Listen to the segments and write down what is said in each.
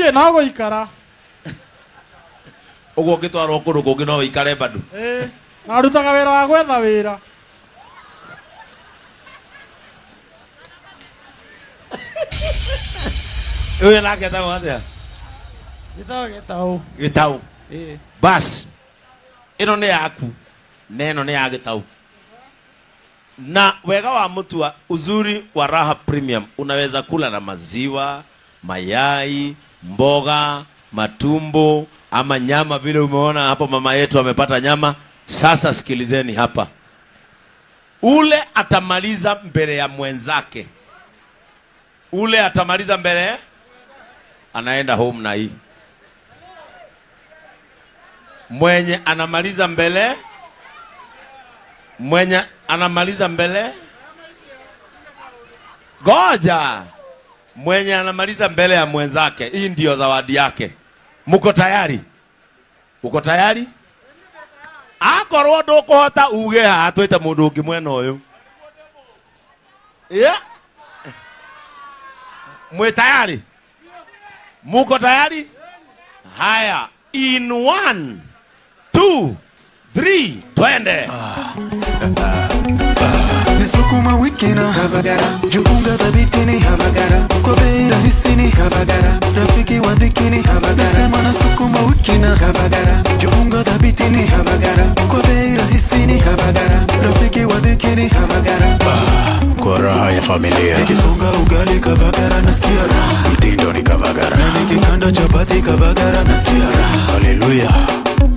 Niĩ no gũikara. Ũguo ũngĩtwarwo kũndũ kũngĩ no wĩikare bado? Ĩĩ. Na ndutaga wĩra wa gwetha wĩra. Ũyũ nake etagwo atĩa? Njĩtagwo Gĩtaũ. Gĩtaũ. Ĩĩ. Bas, ĩno nĩ yaku na ĩno nĩ ya Gĩtaũ. Na wega wa mutua, uzuri wa Raha Premium, unaweza kula na maziwa, mayai, mboga, matumbo ama nyama, vile umeona hapo mama yetu amepata nyama. Sasa sikilizeni hapa, ule atamaliza mbele ya mwenzake, ule atamaliza mbele, anaenda home na hii. Mwenye anamaliza mbele, mwenye anamaliza mbele, goja, mwenye anamaliza mbele ya mwenzake, hii ndio zawadi yake. Muko tayari? Uko tayari? Akorwo ndukuhota uge haha twite mundu ungi mwena uyu. Yeah. Mwe tayari? Muko tayari? Haya, in 1, 2, 3, twende. Nisukuma wiki na Kavagara, jiunga thabiti ni Kavagara, kwa bei rahisi ni Kavagara, rafiki wa dhiki ni Kavagara. Nasema nasukuma wiki na Kavagara, jiunga thabiti ni Kavagara, kwa bei rahisi ni Kavagara, rafiki wa dhiki ni Kavagara. Kwa raha ya familia. Nikisonga ugali Kavagara nasikia raha. Mtindo ni Kavagara. Na nikikanda chapati Kavagara nasikia raha. Haleluya.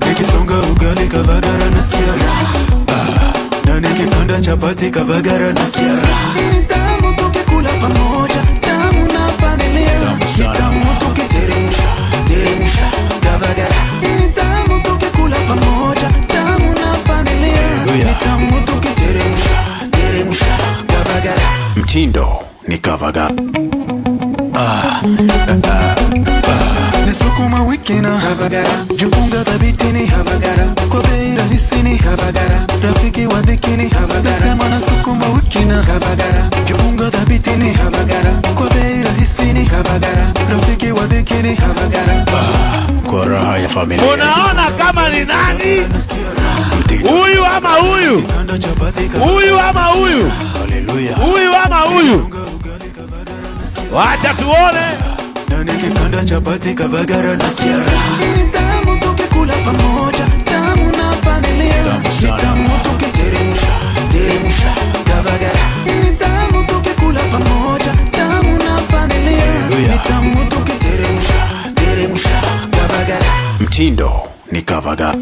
Nikisonga ugali Kavagara nasikia raha. Na nikikanda chapati Kavagara nasikia raha. Ni tamu tukikula pamoja, tamu na familia. Tamu Ni sana. tamu tukiteremsha, teremsha Kavagara. Ni tamu tukikula pamoja, tamu na familia. Haleluya. Ni tamu tukiteremsha, teremsha Kavagara. Mtindo ni Kavagara. Nisukuma wiki na Kavagara, jiunga thabiti ni Kavagara, kwa bei rahisi ni Kavagara, rafiki wa dhiki ni Kavagara. Nasema nasukuma wiki na Kavagara, jiunga thabiti ni Kavagara, kwa bei rahisi ni Kavagara, rafiki wa dhiki ni Kavagara. Kwa raha ya familia. Unaona kama ni nani? Mtindo. Huyu ama huyu? Kanda chapati Kavagara. Huyu ama huyu? Haleluya. Huyu ama huyu? Wacha tuone. Na nikikanda chapati Kavagara nasikia raha. Ni tamu tukikula pamoja, tamu na familia. Tamu Ni sana. tamu tukiteremsha, teremsha Kavagara. Ni tamu tukikula pamoja, tamu na familia. Haleluya. Ni tamu tukiteremsha, teremsha Kavagara. Mtindo ni Kavagara.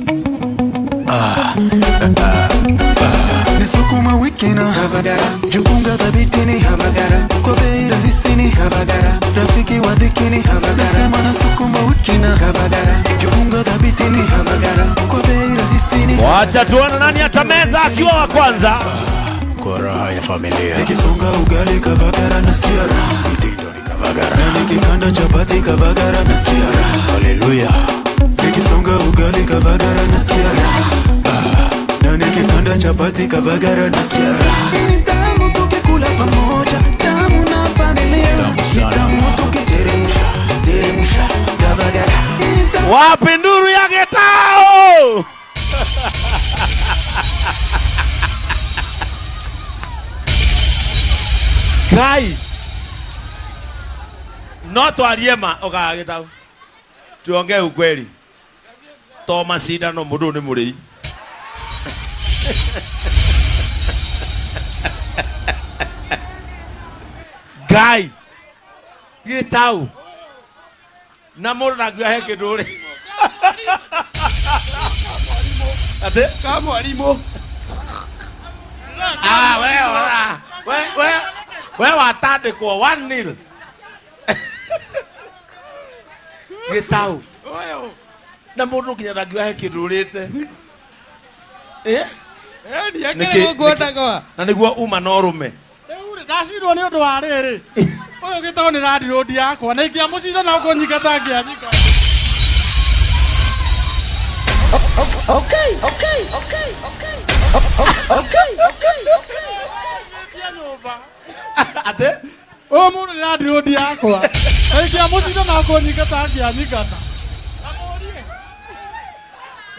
Nisukuma wiki na Kavagara, jiunga thabiti ni Kavagara, kwa bei rahisi ni Kavagara, rafiki wa dhiki ni Kavagara. Nasema nasukuma wiki na Kavagara, jiunga thabiti ni Kavagara, kwa bei rahisi ni Wacha tuone nani atameza akiwa wa kwanza. Kwa raha ya familia. Nikisonga ugali Kavagara nasikia raha. Mtindo ni Kavagara. Na nikikanda chapati Kavagara nasikia raha. Haleluya. Nikisonga ugali Kavagara nasikia raha. Na nikikanda chapati Kavagara nasikia raha. Ni tamu tukikula pamoja, tamu na familia. Tamu Ni sana. tamu tukiteremsha, teremsha Kavagara. Ni tamu Wapi nduru ya Gitau? Kai. No twarie ma ukaga Gitau. Tuongee ukweli. To macindano mundu ni murei. Ngai. Gitau. Na mundu ndakiuga he kindu ri. Ati? Ka mwarimu. Ah, we ora. We we we watandikwo 1-0. Gitau. Ũyũ. Na mundu nginya ndangiuga he kindu urite. Eh? Eh, Nĩkĩ- ndiakĩrĩ gũkũ ndagwa. Na niguo uma na urume. Rĩu rĩ, ndacirwo nĩ ũndũ wa rĩrĩ. Ũyũ Gĩtaũ nĩ landlord yakwa na ingĩamũcira no kũnyingata angĩanyingata. Okay, okay, okay, okay. Okay, okay, okay. Tia nyũmba. Ate? Ũyũ mũndũ nĩ landlord yakwa. Ingĩamũcinda na kũnyingata angĩanyingata.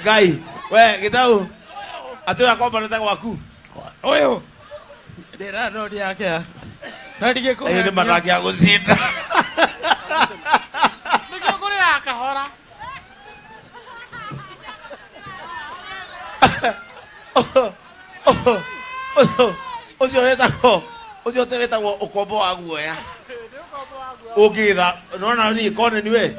Ngai, we Gitau, atĩ ũyũ akomborete gwaku? Ũyũ. Ndĩra yake. Na Ĩĩ nĩ matangĩagũcinda. Nĩkĩo kũrĩaga kahora. Ũcio wĩtagwo ũcio te wĩtagwo ũkombo wa guoya. Ũngĩgĩtha nona niĩ kone niwe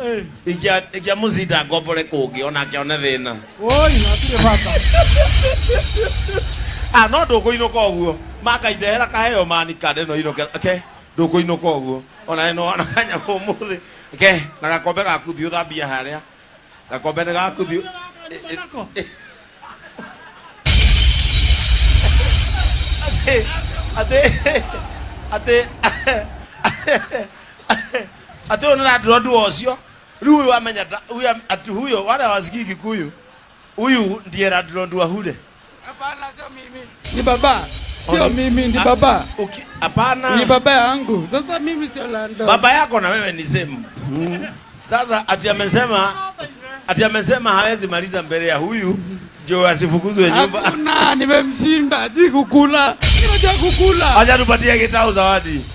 ingĩamũcinda ngombore kũngĩ onake one thĩna. Woi, hatirĩ bata. Ah, no ndũkũinũka ũguo makaindehera kaheo mani kande no inũke ke ndũkũinũka ũguo ona ĩno ona kanyamũ ũmũthĩ ke na gakombe gaku thiĩ ũthambie harĩa gakombe nĩ gaku thiĩ atĩ atĩ atĩ ũyũ nĩ landlord wa ũcio rĩu ũyũ amenya huyu ati huyo wale hawasikii Kikuyu huyu ndiye landlord wa hule. Hapana, sio mimi. Ni baba. Sio mimi, ni baba. Hapana. Ni baba yangu. Sasa mimi sio landlord. Baba yako na wewe ni same. Sasa ati amesema hawezi maliza mbele ya huyu ndio asifukuzwe nyumba. Hakuna, nimemshinda. Hajui kukula. Nimejua kukula. Acha tupatie Gitau zawadi.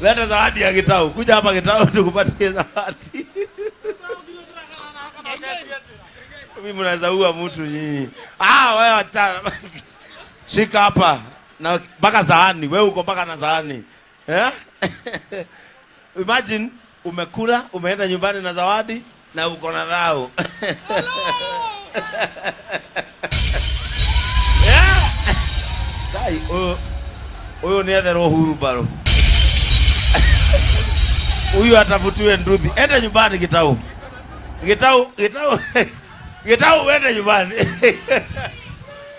Leta zawadi ya Gitau. Kuja hapa Gitau tukupatie zawadi. Mimi mnaweza ua mtu nyinyi. Ah, wewe acha. Shika hapa na mpaka sahani. Wewe uko mpaka na sahani. Eh? Imagine umekula, umeenda nyumbani na zawadi na uko na dhao. Yeah. Dai, huyo ni etherwo hurubaro. Huyu atafutiwe nduthi. Enda nyumbani Gitau. Gitau, Gitau. Gitau uende nyumbani.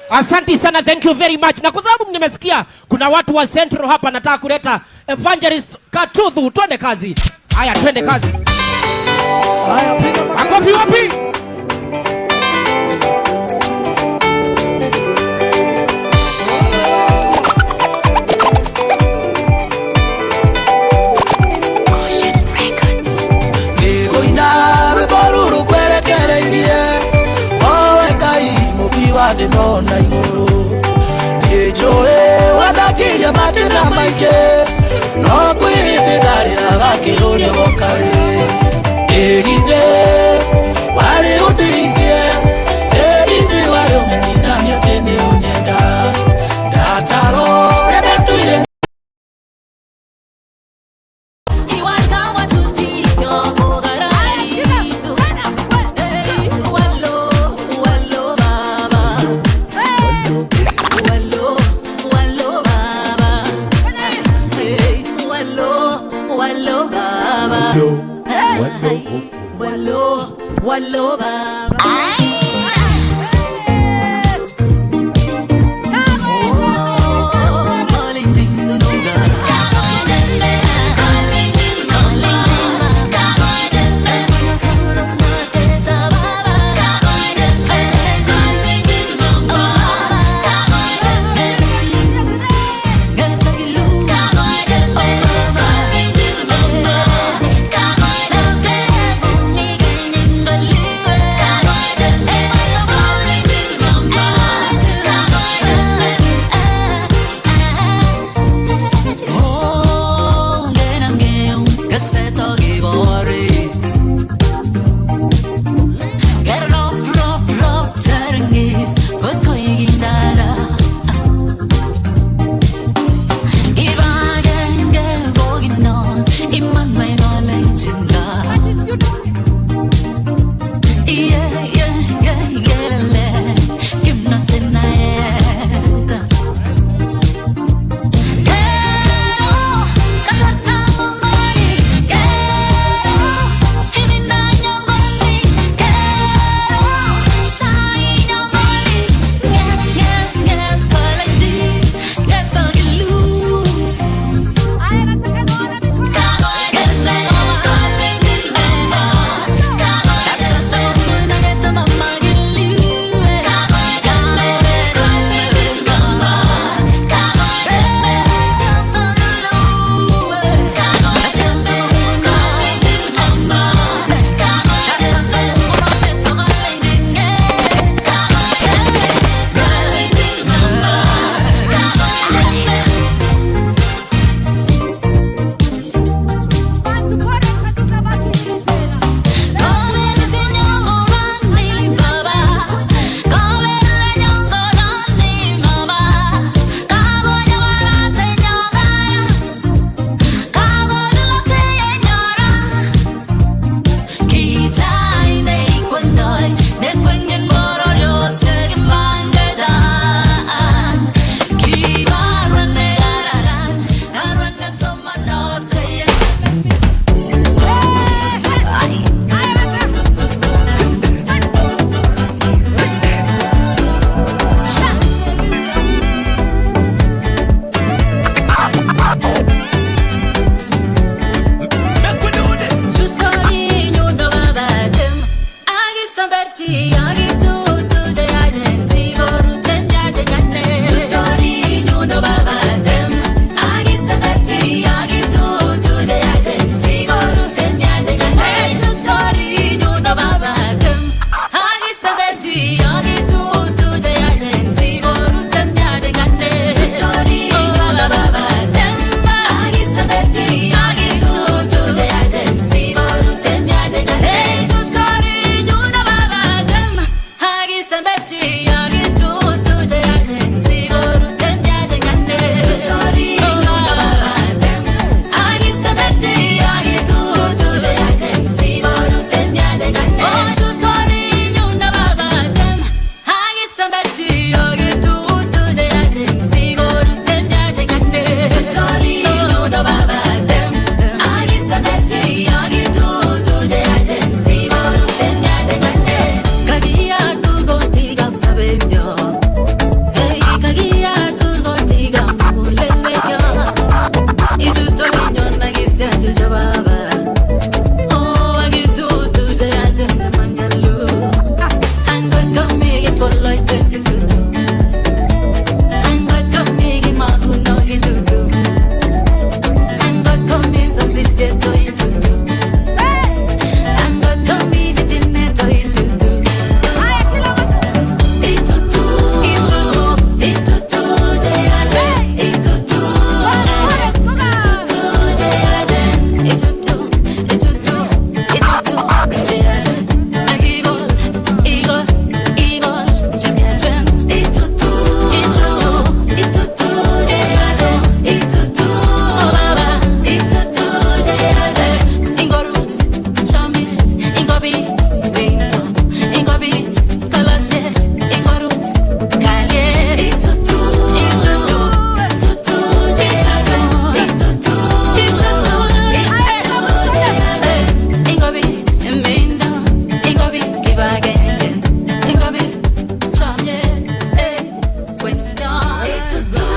Asante sana, thank you very much. Na kwa sababu nimesikia kuna watu wa Central hapa, nataka kuleta Evangelist Katuthu. Twende kazi. Haya, twende kazi. Makofi wapi? Ngĩkũina rwĩmbo rũrũ kwerekereirie owe Ngai mũmbi wa thĩ no na igũrũ nĩnjũĩ wandangĩria matĩna maingĩ no kwĩ hĩndĩ ndarĩraga ngĩũria gokarĩ ĩgithĩ warĩ ũndeithie ĩgithĩ warĩ ũmenyithanie atĩ nĩ ũnyenda ndataro ũrĩa ndatũire. Wallo baba.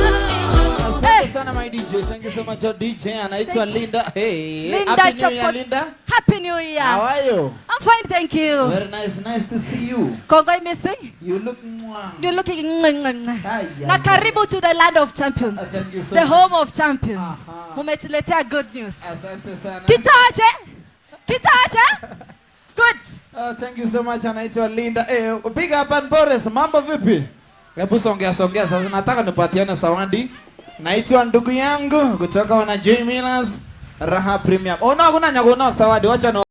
Asante sana my DJ. Thank you so much our DJ anaitwa Linda. Hey, Linda Happy New Year, Chopos. Linda. Happy New Year. How are you? I'm fine, thank you. Very nice, nice to see you. Kongoi missing. You look mwah. You're looking Ai, na ai, karibu to the land of champions. Thank you so The much. home of champions. Aha. Mumetuletea good news. Asante sana. Kitaje? Kitaje? Good. Thank you so much anaitwa Linda. Eh, big up and Boris, mambo vipi? Hebu songea songea sasa, nataka nipatiane zawadi. Naitwa ndugu yangu kutoka wana J Millers Raha Premium. Oh no, kuna nyago zawadi. Wacha.